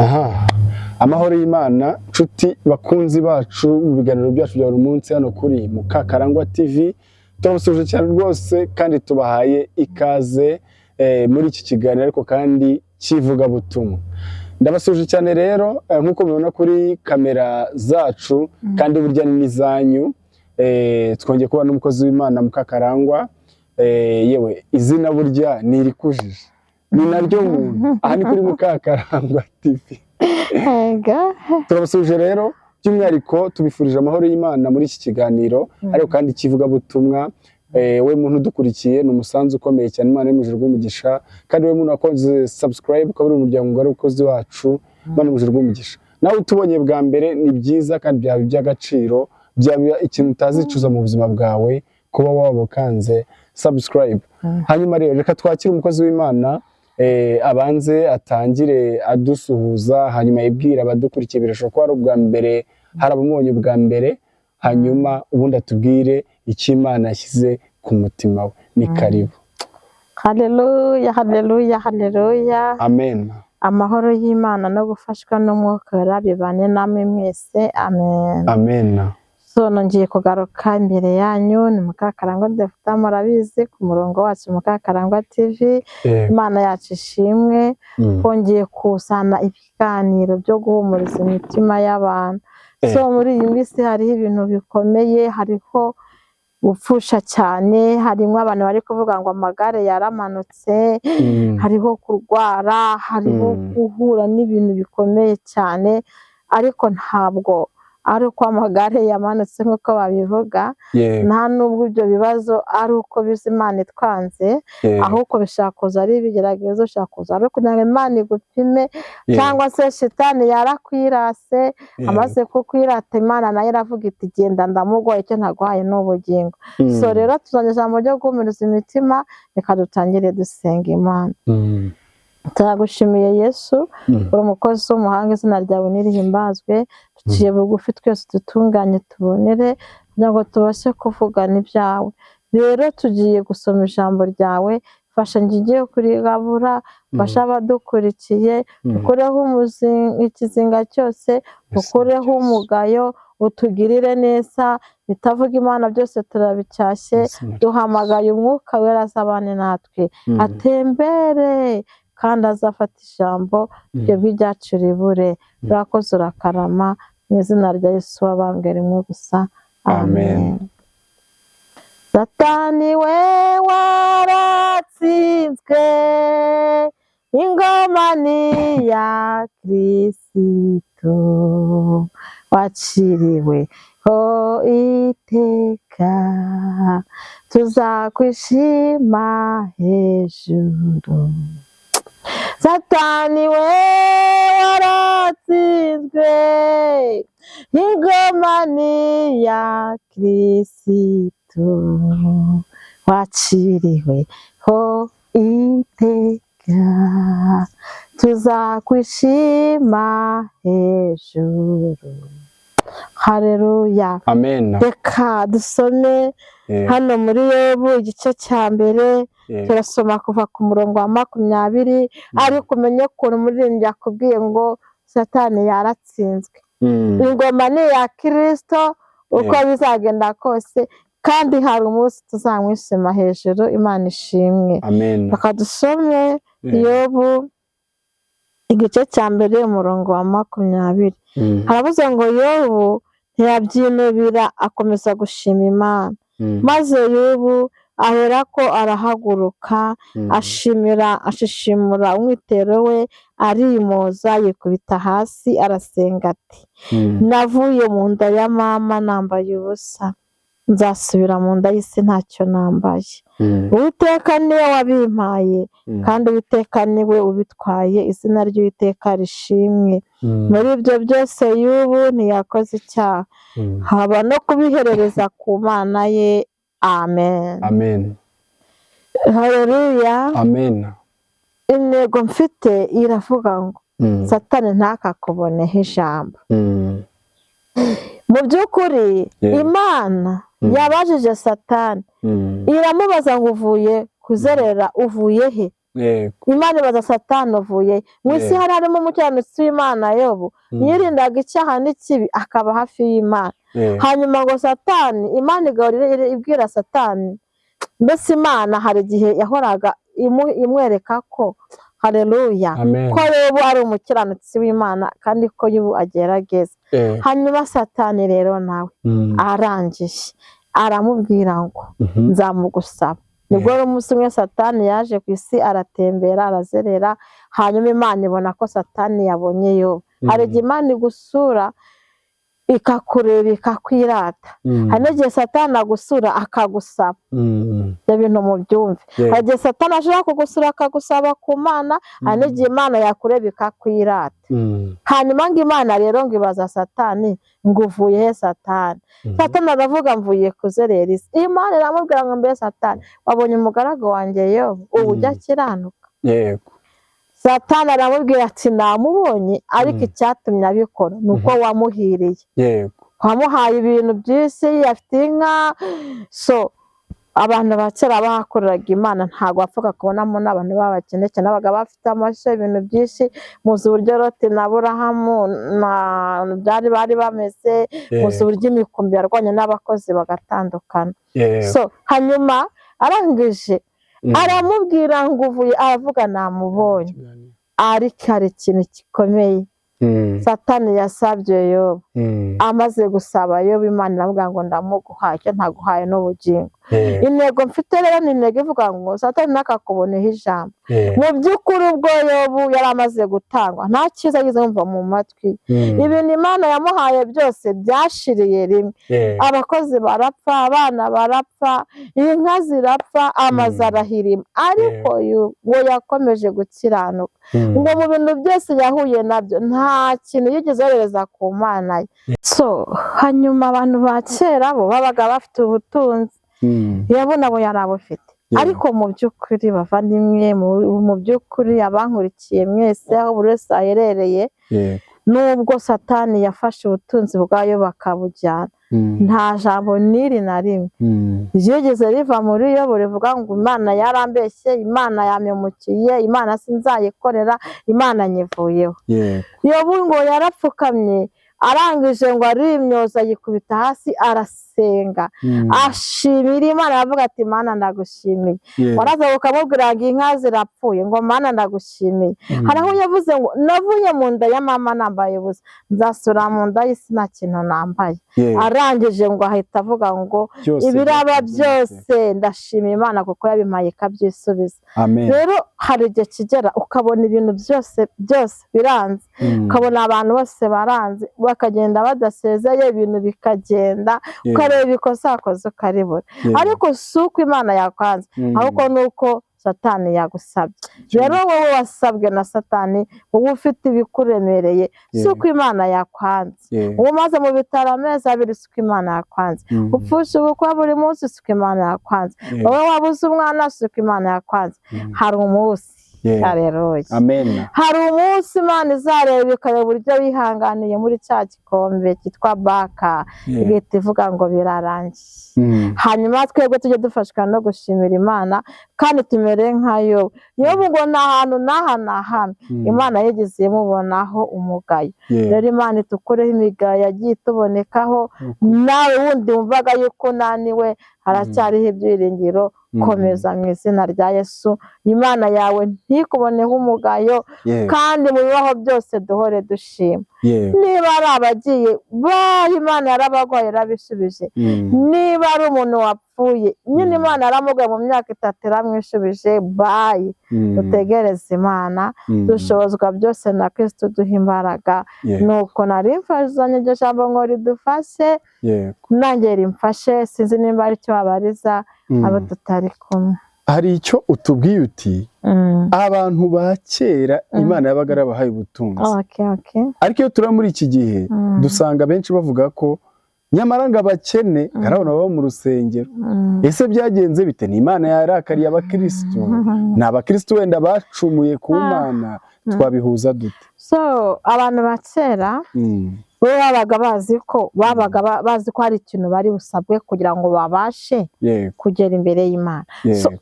Aha, amahoro y'Imana nshuti bakunzi bacu mu biganiro byacu bya buri munsi hano kuri Mukakarangwa TV, turabasuhuje cyane rwose kandi tubahaye ikaze muri iki kiganiro ariko kandi cy'ivugabutumwa. Ndabasuhuje cyane rero, nk'uko mubibona kuri kamera zacu kandi burya ni n'izanyu, twongeye kuba n'umukozi w'Imana Mukakarangwa, yewe izina burya ni irikujije ni naryo muntu, aha ni kuri Mukakarangwa TV. Ega. Turabasuhuje rero by'umwihariko tubifurije amahoro y'Imana muri iki kiganiro ariko kandi kivugabutumwa. We muntu udukurikiye ni umusanzu ukomeye cyane, Imana yo mu ijuru rw'umugisha, kandi we muntu wakoze subscribe ukaba uri umuryango mugari w'umukozi wacu, Imana yo mu ijuru rw'umugisha. Nawe utubonye bwa mbere ni byiza kandi byaba iby'agaciro, byaba ikintu utazicuza mu buzima bwawe kuba waba ukanze subscribe. Hanyuma rero reka twakire umukozi w'Imana, abanze atangire adusuhuza, hanyuma yibwira abadukurikiye, birashoboka ko ari ubwa mbere, hari abamubonye ubwa mbere, hanyuma ubundi atubwire icyo Imana yashyize ku mutima we. Ni karibu. Haleluya, haleluya, haleluya. Amen. Amahoro y'Imana no gufashwa n'Umwuka Wera bibane namwe mwese. Amen. Amen. So nongeye kugaruka imbere yanyu, ni Mukakarangwa Defuta, murabizi ku murongo wacu Mukakarangwa TV. Imana yacu ishimwe, twongeye kusana ibiganiro byo guhumuriza imitima y'abantu. So muri iyi minsi hariho ibintu bikomeye, hariho gupfusha cyane, harimo abantu bari kuvuga ngo amagare yaramanutse, hariho kurwara, hariho guhura n'ibintu bikomeye cyane, ariko ntabwo ari uko amagare yamanutse nk'uko babivuga, nta n'ubwo ibyo bibazo ari uko biza Imana itwanze, ahubwo bishobora kuza ari ibigeragezo, bishobora kuza ari ukugira ngo Imana igupime, cyangwa se shitani yarakwirase, amaze kukwirata Imana nayo iravuga iti genda ndamugoye, icyo ntaguhaye ni ubugingo. So rero tuzanye ijambo ryo guhumuriza imitima, reka dutangire dusenga Imana. Turagushimiye Yesu, uri umukozi w'umuhanga, izina ryawe nirihimbazwe, duciye bugufi twese dutunganye tubonere kugira ngo tubashe kuvugana ibyawe. Rero tugiye gusoma ijambo ryawe, fasha ngiye kurigabura, fasha abadukurikiye, ukureho ikizinga cyose, ukureho umugayo, utugirire neza, bitavuga Imana byose turabicyashye, duhamagaye Umwuka Wera azabane natwe, atembere kandi azafata ijambo twebwe ibyacu ribure. Urakoze urakarama, mu izina rya Yesu wabambwe rimwe gusa, amen. Satani we waratsinzwe, ingoma ni iya Kristo, waciriwe ho iteka, tuzakwishima hejuru. Satani we waratsinzwe, ingoma ni iya Kristo, waciriwe ho iteka, tuzakwishima hejuru. Haleluya. Amen. Reka dusome hano muri Yobu igice cya mbere, turasoma kuva ku murongo wa 20, ariko umenye ukuntu umuririmbyi yakubwiye ngo Satani yaratsinzwe, ingoma ni iya Kristo uko bizagenda kose, kandi hari umunsi tuzamwishima hejuru. Imana ishimwe. Amen. Reka dusome Yobu igice cya mbere umurongo wa 20. Haravuze ngo Yobu ntiyabyinubira, akomeza gushima Imana. Maze Yobu aherako arahaguruka, ashimira, ashishimura umwitero we, arimoza, yikubita hasi, arasenga ati navuye mu nda ya mama nambaye ubusa, nzasubira mu nda y'isi ntacyo nambaye. Uwiteka niwe wabimpaye, kandi Uwiteka niwe ubitwaye, izina ry'Uwiteka rishimwe. Muri ibyo byose Yobu ntiyakoze icyaha, haba no kubiherereza ku Mana ye. Amen. Amen. Haleluya. Amen. Intego mfite iravuga ngo Satani ntakakuboneho ijambo. Mu by'ukuri Imana yabajije Satani, iramubaza ngo uvuye kuzerera, uvuye he? Imana ibaza Satani uvuye mu isi hari harimo umukiranutsi w'Imana Yobu, yirindaga icyaha n'ikibi akaba hafi y'Imana. Hanyuma ngo Satani, Imana igahora ibwira Satani, mbese Imana hari igihe yahoraga imwereka ko haleluya, ko Yobu ari umukiranutsi w'Imana kandi ko Yobu agerageza. Hanyuma Satani rero nawe arangije aramubwira ngo nzamugusaba. Nibwo umunsi umwe Satani yaje ku isi aratembera arazerera, hanyuma Imana ibona ko Satani yabonye Yobu. Hari igihe Imana igusura ikakureba ikakwirata, hari n'igihe Satani agusura akagusaba. Ibyo bintu mubyumve. Hari igihe Satani ashobora kugusura akagusaba ku Mana, hari n'igihe Imana yakureba ikakwirata. Hanyuma ngo Imana rero ngo ibaza Satani ngo uvuye he Satani? Satani aravuga mvuye kuzerera isi. Imana iramubwira ngo mbe Satani, wabonye umugaragu wanjye Yobu ubu ujya akiranuka? Yego. Satani aramubwira ati namubonye, ariko icyatumye abikora ni uko wamuhiriye. Yego. Wamuhaye ibintu byinshi, afite inka. So abantu ba kera bahakoreraga Imana ntabwo wapfaga kubonamo n'abantu b'abakene cyane, babaga bafite amashyo, ibintu byinshi. Muzi uburyo Loti na Aburahamu byari bari bameze, muzi uburyo imikumbi yarwanye n'abakozi bagatandukana. So hanyuma arangije aramubwira ngo uvuye, aravuga namubonye, ariko hari ikintu gikomeye Satani yasabye Yobu. Amaze gusaba Yobu, Imana iramubwira ngo ndamuguhaye icyo ntaguhaye n'ubugingo. Intego mfite rero ni intego ivuga ngo Satani ntakakuboneho ijambo. Mu by'ukuri ubwo Yobu yari amaze gutangwa nta cyiza yigeze yumva mu matwi. Ibintu Imana yamuhaye byose byashiriye rimwe. Abakozi barapfa, abana barapfa, inka zirapfa, amazu arahirima, ariko ngo yakomeje gukiranuka. Ngo mu bintu byose yahuye nabyo nta kintu yigeze yohereza ku Mana ye. So hanyuma abantu ba kera bo babaga bafite ubutunzi, Yobu nabo yari abufite. Ariko mu by'ukuri bavandimwe, mu by'ukuri abankurikiye mwese aho buri wese aherereye, nubwo Satani yafashe ubutunzi bwayo bakabujyana, nta jambo n'iri na rimwe ryigeze riva muri Yobu rivuga ngo Imana yarambeshye, Imana yampemukiye, Imana sinzayikorera, Imana nyivuyeho. Yobu ngo yarapfukamye, arangije ngo arimyoza yikubita hasi arasenga, ashimira Imana, aravuga ati Mana ndagushimiye. Waraza ukamubwira ngo inka zirapfuye, ngo Mana ndagushimiye. Hari aho yavuze ngo navuye mu nda ya mama nambaye ubusa, nzasura mu nda y'isi nta kintu nambaye. Arangije ngo ahita avuga ngo ibiraba byose ndashimira Imana kuko yabimpaye ikabyisubiza. Rero hari igihe kigera ukabona ibintu byose byose biranze, ukabona abantu bose baranze, bakagenda badasezeye, ibintu bikagenda, ukareba ikosa wakoze ukaribura. Ariko si uko Imana yakwanze, ahubwo ni uko Satani yagusabye. Rero wowe wasabwe na Satani, wowe ufite ibikuremereye, si uko Imana yakwanze. Wowe umaze mu bitaro amezi abiri, si uko Imana yakwanze. Upfusha ubukwe buri munsi, si uko Imana yakwanze. Wowe wabuze umwana, si uko Imana yakwanze. Hari umunsi, haleluya, hari umunsi Imana izareba ikareba uburyo wihanganiye muri cya gikombe cyitwa baka, igahita ivuga ngo birarangiye. Hanyuma twebwe tujye dufashwa no gushimira Imana kandi tumere nka Yobu. Yobu ngo nta hantu n'aha na hamwe Imana yigeze imubonaho umugayo. Rero Imana itukureho imigayo yagiye itubonekaho, nawe wundi wumvaga yuko unaniwe, haracyariho ibyiringiro. Komeza mu izina rya Yesu, Imana yawe ntikuboneho umugayo, kandi mu bibaho byose duhore dushima. Niba ari abagiye Imana yarabagwaye yarabisubije, niba ari umuntu wapfuye nyine Imana yaramugaye mu myaka itatu iramwishubije, bayi dutegereze Imana, dushobozwa byose na Kristo duha imbaraga. Nuko nari mfashanye iryo jambo ngo ridufashe, nanjye rimfashe, sinzi nimba ari cyo wabariza abo tutari kumwe. Hari icyo utubwiye uti abantu ba kera Imana yabaga yarabahaye ubutunzi, ariko iyo turi muri iki gihe dusanga benshi bavuga ko nyamara ngo abakene arabona baba mu rusengero. Ese byagenze bite? Ni Imana yarakariye abakristo? Ni abakristo wenda bacumuye ku Mana? Twabihuza dute? So abantu ba kera Bo babaga bazi ko babaga bazi ko hari ikintu bari busabwe kugira ngo babashe kugera imbere y'Imana.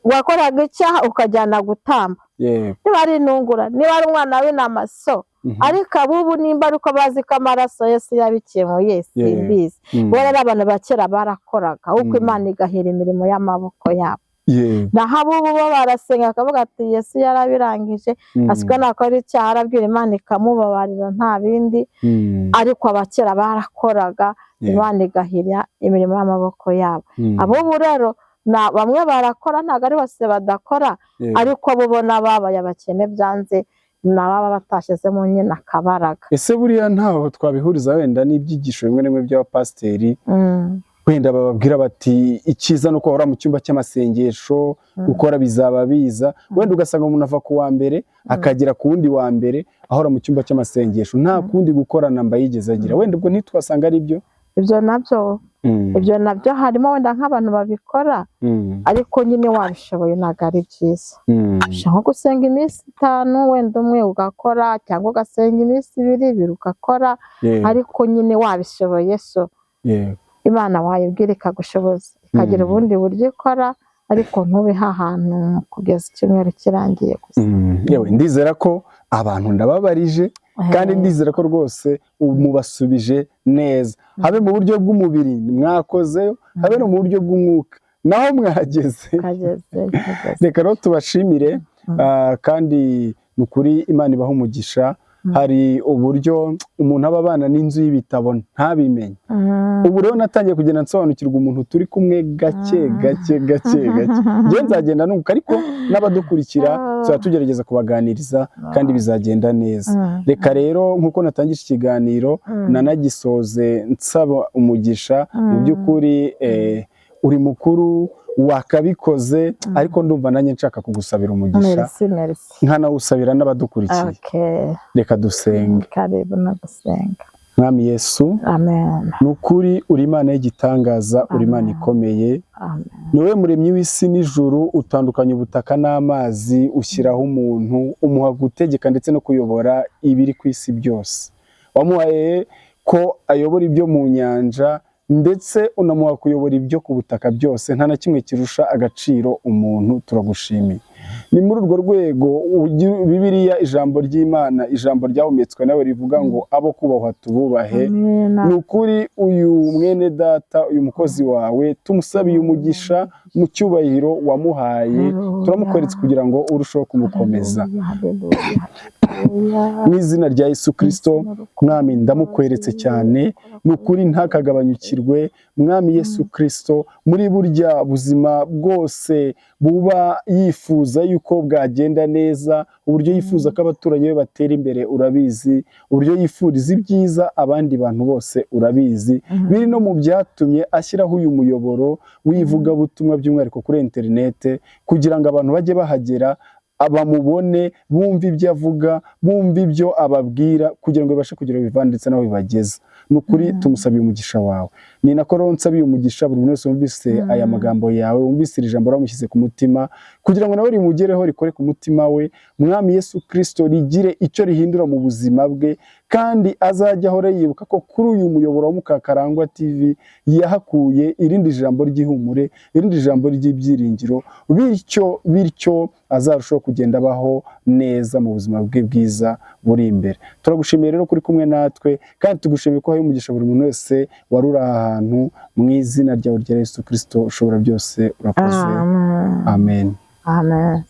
Wakoraga icyaha ukajyana gutamba, niba ari intungura, niba ari umwana w'intama, so ariko abubu nimba ari uko bazi ko amaraso Yesu yabikemuye, simbizi. Bo rero abantu ba kera barakoraga, ahubwo Imana igahera imirimo y'amaboko yabo. Naho abubu bo barasenga bakavuga ati Yesu yarabirangije, asiko nakora icyaha arabwira Imana ikamubabarira nta bindi. Ariko abakera barakoraga, Imana igahira imirimo y'amaboko yabo. Abubu rero bamwe barakora, ntabwo ari bose badakora, ariko bo ubona babaye abakene byanze, nababa batashizemo nyine akabaraga. Ese buriya ntaho twabihuriza wenda n'ibyigisho bimwe na bimwe by'abapasiteri, wenda bababwira bati icyiza ni uko wahora mu cyumba cy'amasengesho, gukora bizaba biza, wenda ugasanga umuntu ava ku wa mbere akagera ku wundi wa mbere ahora mu cyumba cy'amasengesho, nta kundi gukorana mba yigeze agira, wenda ubwo ntitwasanga ari byo. Ibyo nabyo harimo wenda nk'abantu babikora, ariko nyine wabishoboye ntabwo ari byiza. Ushobora nko gusenga iminsi 5 wenda umwe ugakora, cyangwa ugasenga iminsi 2 2 ugakora, ariko nyine wabishoboye. So Imana wayibwira ikagushoboza, ikagira ubundi buryo ikora, ariko ntube ahantu kugeza icyumweru kirangiye gusa. Yewe ndizera ko abantu ndababarije, kandi ndizera ko rwose mubasubije neza, habe mu buryo bw'umubiri mwakozeyo, habe no mu buryo bw'umwuka naho mwageze. Reka rero tubashimire, kandi ni ukuri Imana ibaha umugisha. Hari uburyo umuntu aba abana n'inzu y'ibitabo ntabimenye. Ubu rero natangiye kugenda nsobanukirwa umuntu turi kumwe gake gake gake gake, njye nzagenda nunguka, ariko n'abadukurikira tuzaba tugerageza kubaganiriza kandi bizagenda neza. Reka rero nk'uko natangije ikiganiro nanagisoze nsaba umugisha, mu by'ukuri uri mukuru wakabikoze, ariko ndumva nanjye nshaka kugusabira umugisha, nkanawusabira n'abadukurikiye. Reka dusenge. Karibu no gusenga. Mwami Yesu, amen. Ni ukuri uri Imana y'igitangaza, uri Imana ikomeye, ni wowe muremyi w'isi n'ijuru, utandukanya ubutaka n'amazi, ushyiraho umuntu, umuha gutegeka ndetse no kuyobora ibiri ku isi byose. Wamuhaye ko ayobora ibyo mu nyanja, ndetse unamuha kuyobora ibyo ku butaka byose, nta na kimwe kirusha agaciro umuntu. Turagushimiye. Ni muri urwo rwego Bibiliya, ijambo ry'Imana, ijambo ryahumetswe nawe rivuga ngo abo kubahwa tububahe. Ni ukuri uyu mwene data, uyu mukozi wawe, tumusabiye umugisha mu cyubahiro wamuhaye, turamukweretse kugira ngo urusheho kumukomeza. Mu izina rya Yesu Kristo, Mwami ndamukweretse cyane, ni ukuri ntakagabanyukirwe. Mwami Yesu Kristo, muri burya buzima bwose buba yifuza yuko bwagenda neza, uburyo yifuza ko abaturanyi be batera imbere urabizi, uburyo yifuriza ibyiza abandi bantu bose urabizi, biri no mu byatumye ashyiraho uyu muyoboro w'ivugabutumwa by'umwihariko kuri interinete, kugira ngo abantu bajye bahagera bamubone, bumve ibyo avuga, bumve ibyo ababwira, kugira ngo bibashe kugira bivane ndetse n'aho bibageza. Ni ukuri tumusabiye umugisha wawe. Ni nako rero nsabiye umugisha buri wese wumvise aya magambo yawe, wumvise iri jambo ramushyize ku mutima, kugira ngo nawe rimugereho, rikore ku mutima we. Mwami Yesu Kristo, rigire icyo rihindura mu buzima bwe, kandi azajya ahora yibuka ko kuri uyu muyoboro wa Mukakarangwa TV yahakuye irindi jambo ry'ihumure, irindi jambo ry'ibyiringiro, bityo bityo azarushaho kugenda abaho neza mu buzima bwe bwiza buri imbere. Turagushimiye rero kuri kumwe natwe, kandi tugushimiye ko uhaye umugisha buri muntu wese wari uri aha hantu, mu izina ryawe rya Yesu Kristo ushobora byose, urakoze. Amen. Amen.